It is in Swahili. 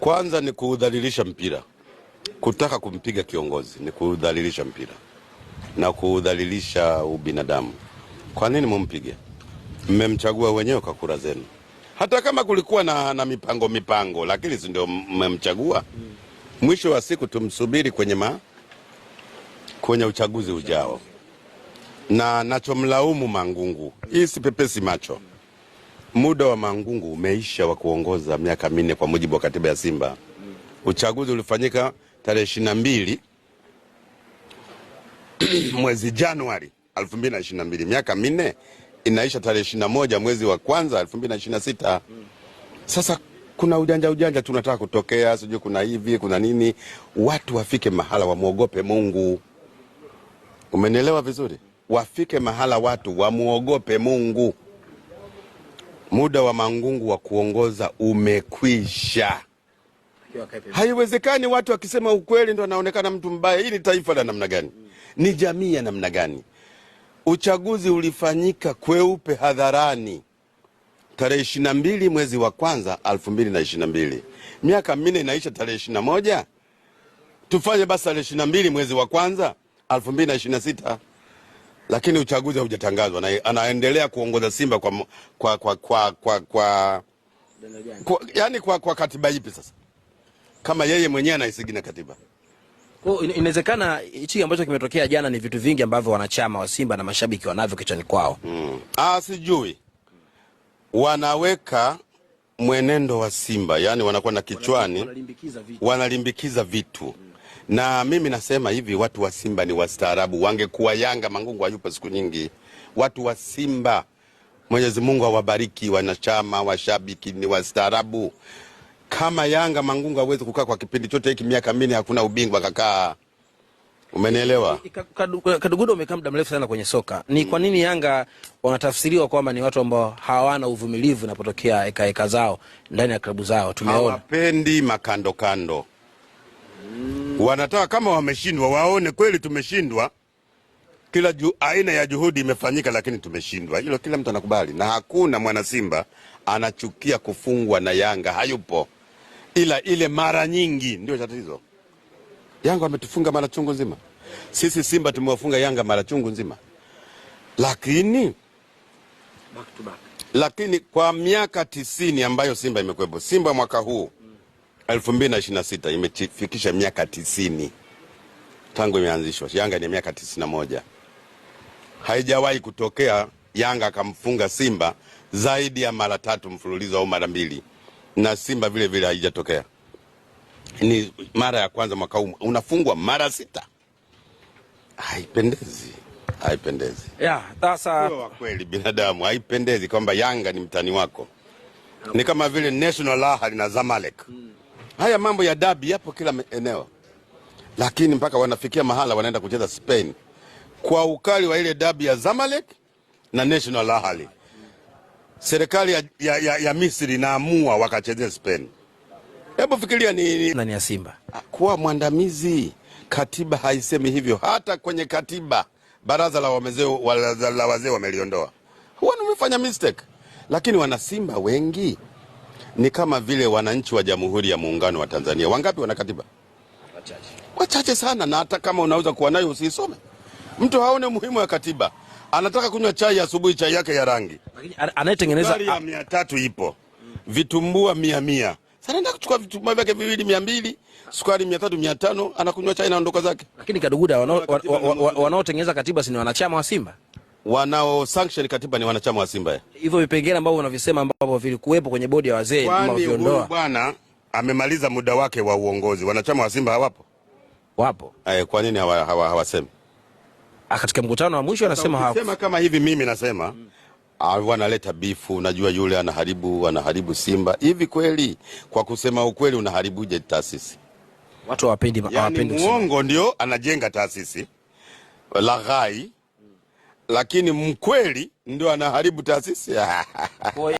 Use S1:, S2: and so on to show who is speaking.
S1: Kwanza ni kuudhalilisha mpira, kutaka kumpiga kiongozi ni kuudhalilisha mpira na kuudhalilisha ubinadamu. Kwa nini mumpige? Mmemchagua wenyewe kwa kura zenu, hata kama kulikuwa na mipango mipango, lakini si ndio mmemchagua? Mwisho wa siku tumsubiri kwenye uchaguzi ujao, na nachomlaumu Mangungu, hii si pepesi macho. Muda wa Mangungu umeisha wa kuongoza miaka 4 kwa mujibu wa katiba ya Simba. Uchaguzi ulifanyika tarehe 22 mwezi Januari 2022. Miaka 4 inaisha tarehe 21 mwezi wa kwanza 2026. Sasa kuna ujanja ujanja tunataka kutokea, sijui kuna hivi kuna nini. Watu wafike mahala wamuogope Mungu. Umenielewa vizuri? Wafike mahala watu wamuogope Mungu. Muda wa Mangungu wa kuongoza umekwisha. Haiwezekani watu wakisema ukweli ndo anaonekana mtu mbaya. Hii ni taifa la namna gani? Ni jamii ya namna gani? Uchaguzi ulifanyika kweupe hadharani tarehe 22 mwezi wa kwanza 2022. Miaka 4 inaisha tarehe 21. Tufanye basi tarehe 22 mwezi wa kwanza 2026. Lakini uchaguzi haujatangazwa na anaendelea kuongoza Simba kwa katiba ipi sasa? Kama yeye mwenyewe anaisigina katiba.
S2: Kwa inawezekana hichi ambacho kimetokea jana ni vitu vingi ambavyo wanachama wa Simba na mashabiki wanavyo kichwani kwao.
S1: Sijui. Wanaweka mwenendo wa Simba, yani wanakuwa na kichwani, wanalimbikiza vitu. Na mimi nasema hivi, watu wa Simba ni wastaarabu. Wangekuwa Yanga, Mangungu hayupo siku nyingi. Watu wa Simba, Mwenyezi Mungu awabariki, wanachama, washabiki ni wastaarabu. Kama Yanga, Mangungu hawezi kukaa kwa kipindi chote hiki miaka 4 hakuna ubingwa kakaa. Umenielewa?
S2: Kadugudo, umekaa muda mrefu sana kwenye soka. Ni kwa nini Yanga wanatafsiriwa kwamba ni watu ambao hawana uvumilivu inapotokea eka eka zao ndani ya klabu zao? Tumeona
S1: hawapendi makando kando. Wanataka kama wameshindwa waone kweli tumeshindwa. Kila aina ya juhudi imefanyika lakini tumeshindwa. Hilo kila mtu anakubali, na hakuna mwana Simba anachukia kufungwa na Yanga, hayupo. Ila ile mara nyingi ndio tatizo. Yanga wametufunga mara chungu nzima. Sisi Simba tumewafunga Yanga mara chungu nzima. Lakini
S2: back to back.
S1: Lakini kwa miaka 90 ambayo Simba imekuwepo, Simba mwaka huu 2026 imefikisha miaka 90 tangu imeanzishwa. Yanga ni miaka 91. Haijawahi kutokea Yanga akamfunga Simba zaidi ya mara 3 mfululizo au mara 2. Na Simba vile vile haijatokea. Ni mara ya kwanza mwaka huu unafungwa mara 6. Haipendezi. Haipendezi.
S2: Sasa
S1: kwa kweli binadamu haipendezi kwamba Yanga ni mtani wako. Ni kama vile National Ahli na Zamalek. Haya mambo ya dabi yapo kila eneo. Lakini mpaka wanafikia mahala wanaenda kucheza Spain kwa ukali wa ile dabi ya Zamalek na National Ahli. Serikali ya Misri inaamua wakacheze Spain. Hebu fikiria ni
S2: ndani ya Simba.
S1: Kuwa mwandamizi, katiba haisemi hivyo. Hata kwenye katiba baraza la wazee wameliondoa. Huwa wamefanya mistake. Lakini wana Simba wengi ni kama vile wananchi wa Jamhuri ya Muungano wa Tanzania. Wangapi wana katiba?
S2: Wachache.
S1: Wachache sana, na hata kama unaweza kuwa nayo usiisome. Mtu haone umuhimu wa katiba. Anataka kunywa chai asubuhi, chai yake ya rangi.
S2: Lakini anayetengeneza
S1: Sukari ya 300 ipo. Vitumbua 100. Sasa anaenda kuchukua vitumbua vyake viwili 200, sukari 300, 500, anakunywa chai na ondoka zake.
S2: Lakini Kaduguda, wanaotengeneza katiba si ni wanachama wa Simba?
S1: Wanao sanction katiba ni wanachama wa Simba.
S2: Hivyo vipengele ambavyo unavisema ambavyo vilikuwepo kwenye bodi ya wazee
S1: Kwani
S2: mnaviondoa.
S1: huyu bwana amemaliza muda wake wa uongozi, wanachama wa Simba hawapo?
S2: Wapo.
S1: Kwa nini hawasemi?
S2: Katika mkutano wa mwisho anasema hawa.
S1: Sema kama hivi mimi nasema, wanaleta bifu, unajua yule anaharibu Simba. Hivi kweli kwa kusema ukweli unaharibuje taasisi?
S2: Watu hawapendi kusema.
S1: Muongo ndio anajenga taasisi, laghai, lakini mkweli ndio anaharibu taasisi.
S2: Kwa